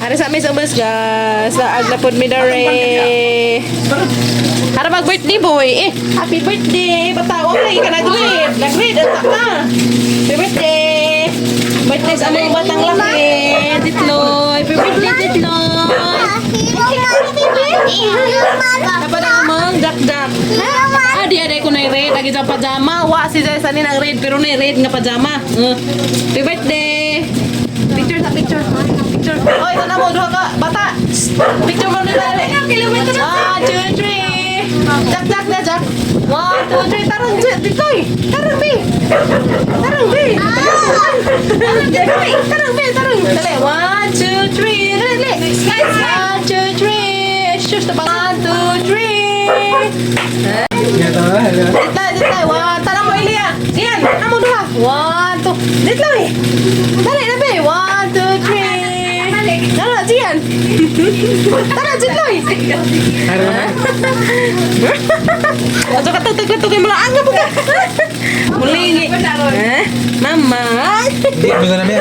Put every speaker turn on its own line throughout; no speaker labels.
Ari sa mi sa ubos, guys. Laag na pod mi dere. Para mag birthday boy. Eh, happy birthday. Bata, wala lagi ka nag-read. Nag-read ang ka. Happy birthday. Birthday sa among batang laki. Titloy. Happy birthday, Titloy. Dapat ang among jak-jak. Ah, di aday ko na red. Agi sa pajama. Wa si Jai sa nang red pero na red nga pajama. Happy birthday. Picture sa picture. Picture. Oy, ito na mo duha ka bata. Picture mo nila. One, two, three. Jak jak na jak. One, two, three. Tarang ditoy. Tarang bi. Tarang bi. Tarang ditoy. Tarang bi, tarang. Dali. One, two, three. Dali, dali. One, two, three. Shush, tapa. One, two, three. Dito, dito. One, tanong mo, Elia. Iyan, tanong mo duha. One, two. Dito lang eh. Dali, dali. One, two, three. Tara, Gian. Tara, Jitloy. Ato ka tug tug mula ang po ka. Muli. Eh, mama.
Hindi mo na namin.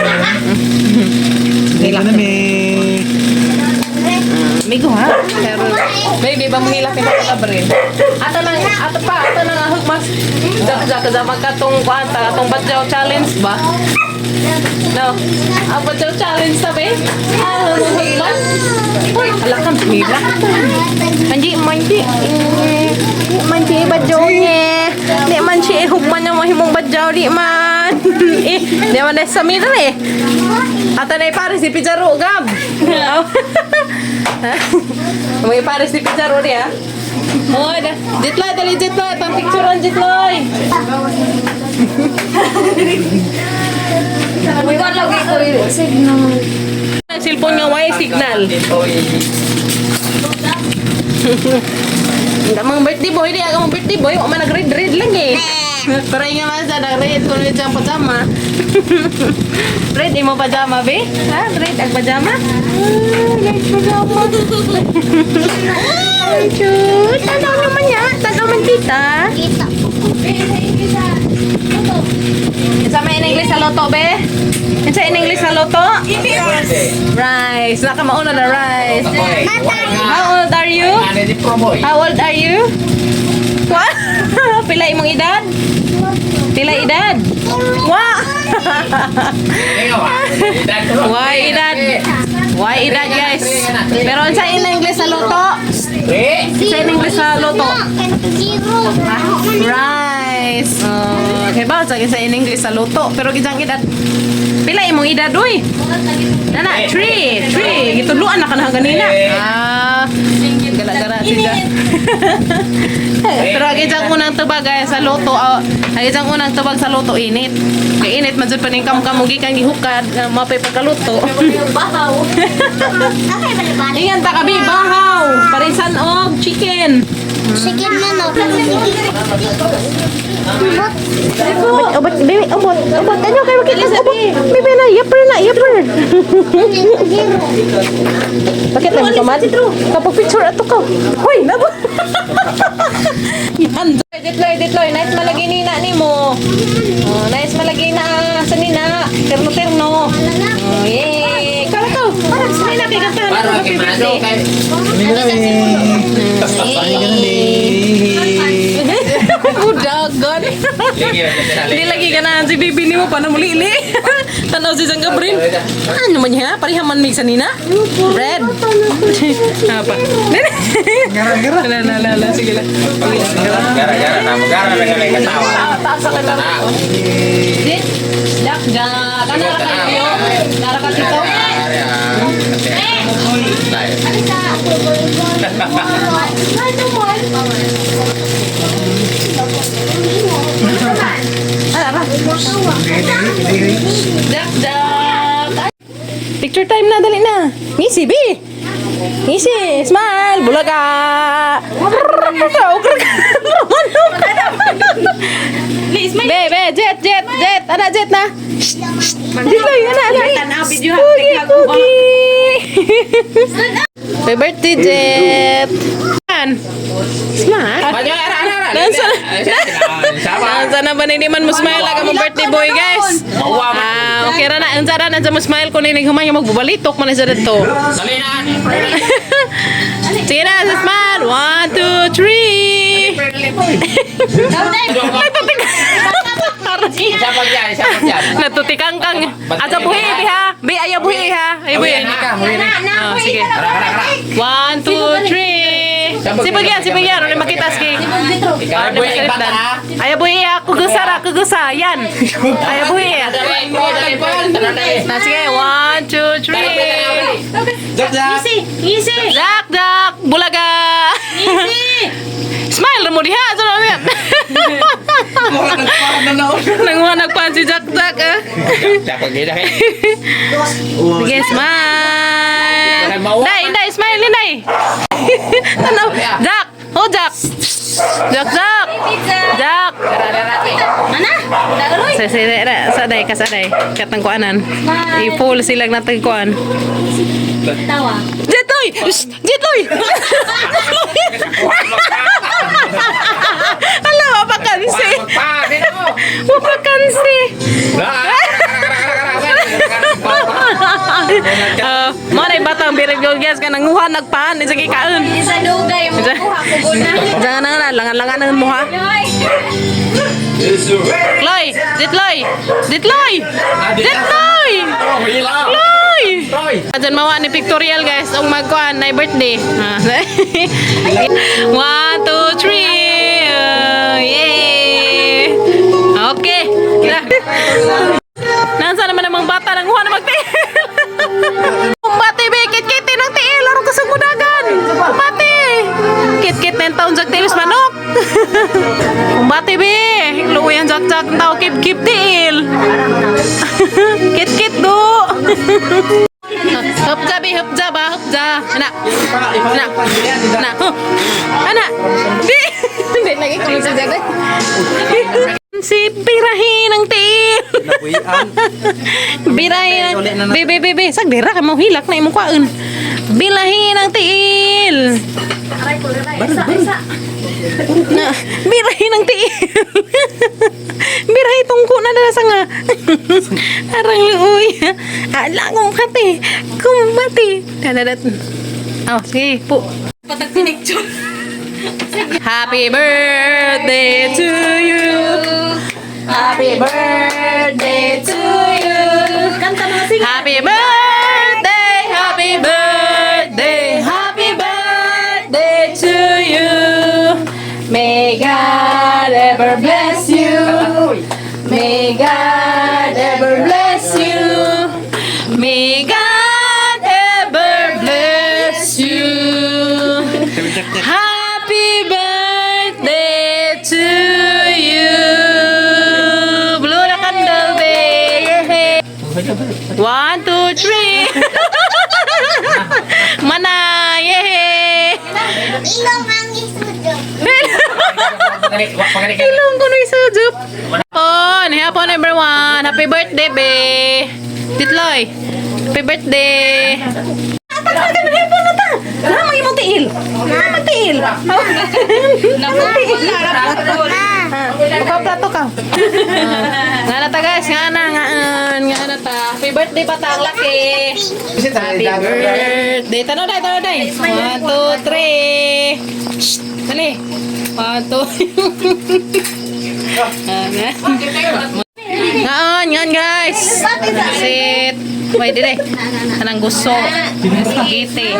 Hindi na namin.
Amigo ha. Pero baby ba mangilak ni ka rin. Ato lang ato pa ato lang ahog mas jak jak jak katong kuan ta atong badyaw challenge ba? No. Ang badyaw challenge ta be? Ah, man. Uy, alakam mila. Manji, manji. Manji badyaw niya. Di man siya hugman na mahimong badyaw di man. Eh, di man na sa mira eh. Ato na pare si Pizarro gab. May pare si Pizarro niya. Hoy, da. Jitloy, dali Jitloy, pang picturean Jitloy. Ang cellphone nga way signal. Ang damang birthday boy, di aga mong birthday boy, wa man nag-red red lang eh. Pero nga man sa nag-red kuno siyang pajama. Red imo pajama be? Ha? Red ang pajama? Ah, red pajama. Ay, cute. Tanaw naman niya. Tanaw man tita. Sa may in English sa loto, be? Sa in English sa loto? Rice. Naka mauna na rice. How old are you? How old are you? Wa? Pila imong edad? Pila edad? Wa? Why edad? Why edad, guys? Pero sa in English sa loto? Sa in English sa loto? Rice. Oh, okay ba? Sa in English sa loto. Pero gijang edad. Pila imong edad, uy? Nana, three, three. Gituluan na ka na ganina. Ah, gala-gala siya. Pero ang isang unang tubag ay sa loto, ah, ang isang unang tubag sa loto init. Kay init man jud pa ning kam gikan gihukad, mapay pagkaluto.
Bahaw.
Ingan ta kabi bahaw, parisan og chicken.
Chicken manok.
Ubot, ubot, baby, ubot, ubot. Ano kayo makita sa ubot? Baby na, yapper na, yapper. Bakit na mo man? Kapag picture ato ka. Hoy, nabo. Andoy, ditloy, ditloy. Nice malagi nina ni mo. Oh, nice malagi na sa nina. Terno terno. Oh, yay. Kala ko. Parang sa nina kay kantahan ako happy birthday.
Hindi na namin. Hindi na namin.
Udagan. Hindi lagi ka na si baby ni mo pa na mulili. Tanaw si Sang Gabriel. Ano man niya? Pareha man mig sa nina? Red. Apa?
Gara, gara.
La la la la sige lang.
Gara gara tamo gara na kay kasawa.
Taas sa kanila. Dit. Jak jak. Ano ra kayo? Nara ka dito? Ah, ara. Jak jak. Picture time na, dali na. Ngisi, bi. Ngisi, smile, bulaga. Be, be, jet, jet, jet. Ana, jet na. Shh, shh. Dito, ana, ana. Kugi, kugi. Happy birthday, Jet. Yan. Smile.
Banyak ara ara.
Nansa Nansa na ba ni di man mo smile aga mo birthday boy, guys? Ah, okay ra na. Unsa ra na mo smile ko ni humay magbubalitok man sa dito. Sige na, smile. One, two, three. Natutikang kang. Asa buhi bi ha. Bi ayaw buhi ha. Ayaw buhi. Oh, sige. One, two, three. Sibagyan, sibagyan. Ano makita sige. Ayaw buhi ha. Kugusa ra, kugusa. Yan. Ayaw buhi ha. Na sige, one, two, three.
Jack, Jack!
Easy.
Jack, Jack, bulaga. Smile ra mo diha. Ano na yan? Nanguha nagpan si Jack Jack eh. Sige, smile. Day, day, smile ni day. Tanaw, Jack. Oh, Jack. Jack, Jack. Jack.
Mana? Daroy.
Sa sa sa sa day ka sa day. Katang kuanan. I-full sila natag kuan.
Tawa.
Jetoy! Shh! Jetoy! Ala, mapakansi. Mapakansi. Mo na batang birag gogyas ka nanguha nagpaan isa kaon.
Isa dugay mo kuha ko guna.
Jangan na langan-langan mo ha. Chloe, Ditloy. Ditloy. Ditloy. Chloe. Diyan mawa ni pictorial guys ang magkuan na birthday. Ah. One, two, three. Yay. Okay. Nansa naman ang mga bata nang huwa na magtiil. Kumbati be, kit-kit ng tiil aron ka sa gudagan. Kumbati. Kit-kit na yung taon jag tiil sa manok. Kumbati be, luwi ang jak-jak ang tao kip-kip tiil. Kit-kit do. Hupja be, hupja ba, hupja. Ana. Ana. Ana. Huh. Ana. Di. Di lagi kulong sa jag. Si birahin ang tiil. Birahin ang... Be, be, be, be. Sagdira ka mo hilak na imong kwaon. Bilahin ang tiil.
Aray ko rin. Isa isa.
Na, birahin ang tiil. Birahin tungko na dala sa nga. Arang luoy. Ala kong kate. Kumbati. Dadadat. Oh, sige po. Happy birthday to you. Happy birthday to you.
Kanta mga sing.
Happy birthday, happy birthday, happy birthday to you. May God ever bless you. May God ever bless you. May God ever bless you. Happy birthday to you. Blow the candle, babe. One, two, three. Mana, yay!
Ilong ang isudyo.
Ilong ko na isujup. Oh, hapon everyone. Happy birthday, be. Titloy. Happy birthday. Tagal na hapon na ta. Nama imong tiil. Nama tiil. Nama tiil. Plato ka. Nga na ta guys, nga na, nga nga na ta. Happy birthday pa ta, ang laki. Happy birthday. Tanaw day, tanaw day. One, two, three. Shh, dali. One, two. Ngaon, ngaon guys. Sit. Wait, dili. Anang gusto. Spaghetti.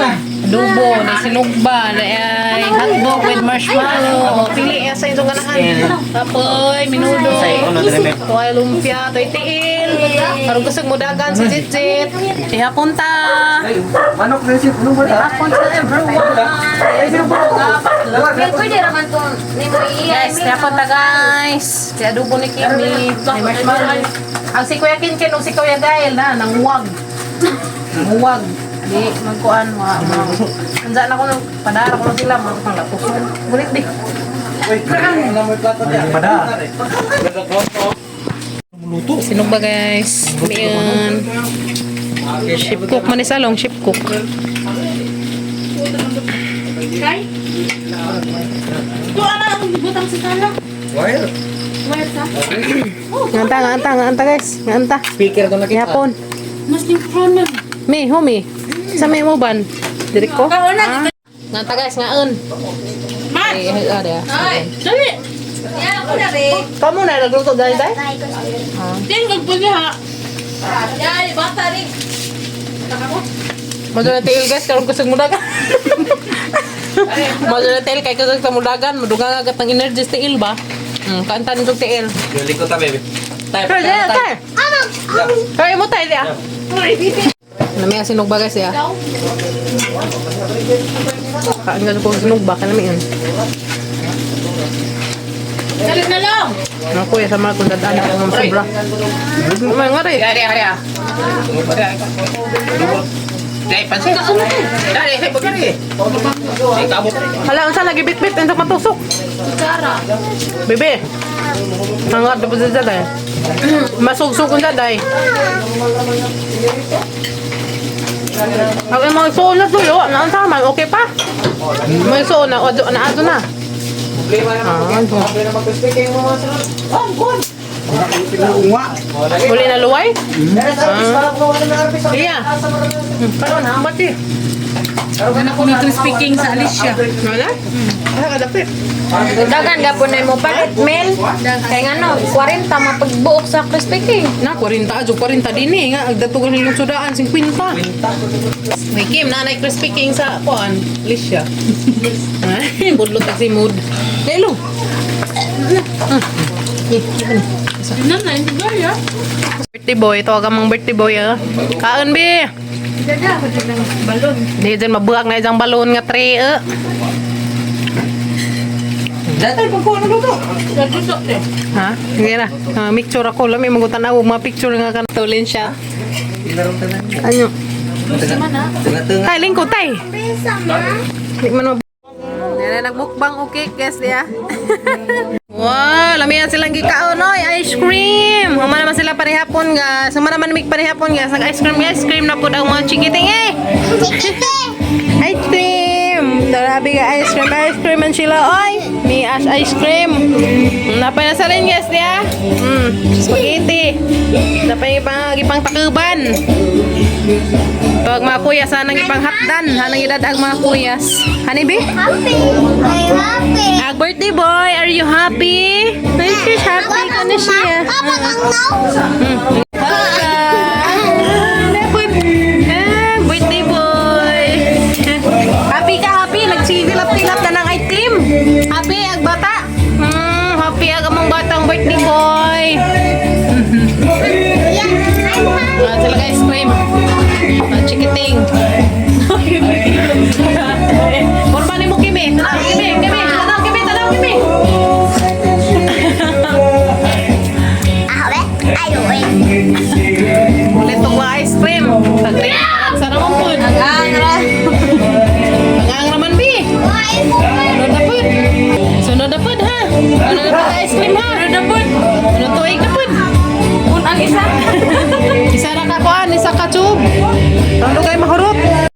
Adobo, na sinugba, na ay hotdog with marshmallow. Pili sa inyong ganahan. Tapoy, minudo. Tuay lumpia, tuay tiil. Karong kusog mo dagan si Jitjit. Ihapon ta.
Manok na siya. Ano ba?
Ihapon sa everyone.
Pwede raman tong nimo iya.
Guys, ihapon ta guys. Si adobo ni Kimi. May marshmallow. Ang si Kuya Kinkin o si Kuya Gael na, nanguwag. Nanguwag. Di, magkuan. Wa, wa. Andiyan ako, nung- padara ko na sila. Mga panglapuso. Gulit di.
Pada.
Sinugba guys. Ayan. Ship cook man isa long ship cook. Kay? Ito ana ang butang sa sala.
Wire.
Wire sa?
Nganta, nganta, nganta guys. Nganta.
Speaker ko na kita.
Gihapon.
Mas yung front.
Me, homie. Sa may mo ban? Diri ko? Ah. Nganta guys, ngaon.
Man!
Eh, eh, ah, diya.
Ay! Dali!
Yan ako na rin.
Kamu na nagluto dahil dahil?
Tingog po niya ha.
Yan, bata rin.
Madyo na tiil guys, karon kusog mudagan. Madyo na tiil kay kusog sa mudagan, madugang agad ang energy sa tiil ba? Kanta nito tiil.
Galing ko ta, baby. Tayo,
Pero
tayo,
tayo,
tayo.
tayo. Kaya mo tayo diya. Nami ang sinugba guys ya. Kaan nga ko sinugba kanami yun.
Dali na lang!
Ako ya sama kung dadaan ako ng sobra. May nga rin.
Dari, dari, ah. Dari, pansin. Dari, dari, pagkari. Ay, kabot.
Hala, unsa lagi bit-bit unsa matusok? Bebe. Hangat dapat sa day. Masugsug unsa day. Ang mga suon na tuyo, na unsa man okay pa? May suon na odo na ato na. Ah, ito. Uli na luway? Ah. Iya. Karon ha, bati.
Ano ko nito speaking sa Alicia.
Wala? Ah, kadapit.
Dagan gapon na mo palit, Mel. Kay nga no, 40 mapagbuok sa crispy king.
Na, 40 adyo, 40 din eh. Nga, agdatugan nilang sudaan, 50. May Kim, nanay Crispy King sa kuan, Alicia. Ay, budlot ang si mood. Lelo. Eh, ano?
Ano na, hindi ba ya?
Birthday boy, tawag ang mga birthday boy ah. Kaon be.
Balon.
Di dyan mabuak na isang balon nga tray eh.
Dati, pagkuha na luto.
Nagluto eh.
Ha? Sige na. Ah, mixture ako. Lami, magutan ako. Mga picture nga kanatulin siya. Ano?
Tengah-tengah.
Tay, lingko, tay. Di man Nana nagmukbang og cake guys diya. Wow, lami yan silang gikaon oy, ice cream. Huma naman sila parehapon guys. Huma naman mig parehapon guys. Nag ice cream, ice cream na pud ang mga chikiting eh. Ice cream. Darabi ka ice cream man sila oy. Mi as ice cream. Napay na sa rin guys diya. Spaghetti. Napay ipang ipang takuban. Pag mga kuya sana nang ipanghapdan, hanang idadag mga kuyas. Hani be?
Happy. I'm happy.
Ah, birthday boy, are you happy? Ay, she's happy ka na siya. Ah, birthday boy. Happy ka, happy. Nagsisilap-tilap na ng ice cream. Happy, ag bata. Happy ag among batang birthday boy. Ah, sila ka ice cream. Ah, chikiting. Porma ni mo kimi. Tanaw kimi, kimi. Tanaw kimi, tanaw kimi. Ulit tong mga ice cream. Tagri. Sa naman po. Ang-angra. Ang-angra man, bi. Sunod na po. Sunod na po, ha? Sunod na po ice cream, ha? Sunod na po. Sunod tuig na po.
Kun ang isa.
Isa na ka kuan, isa ka tube. Ano kay mahurot?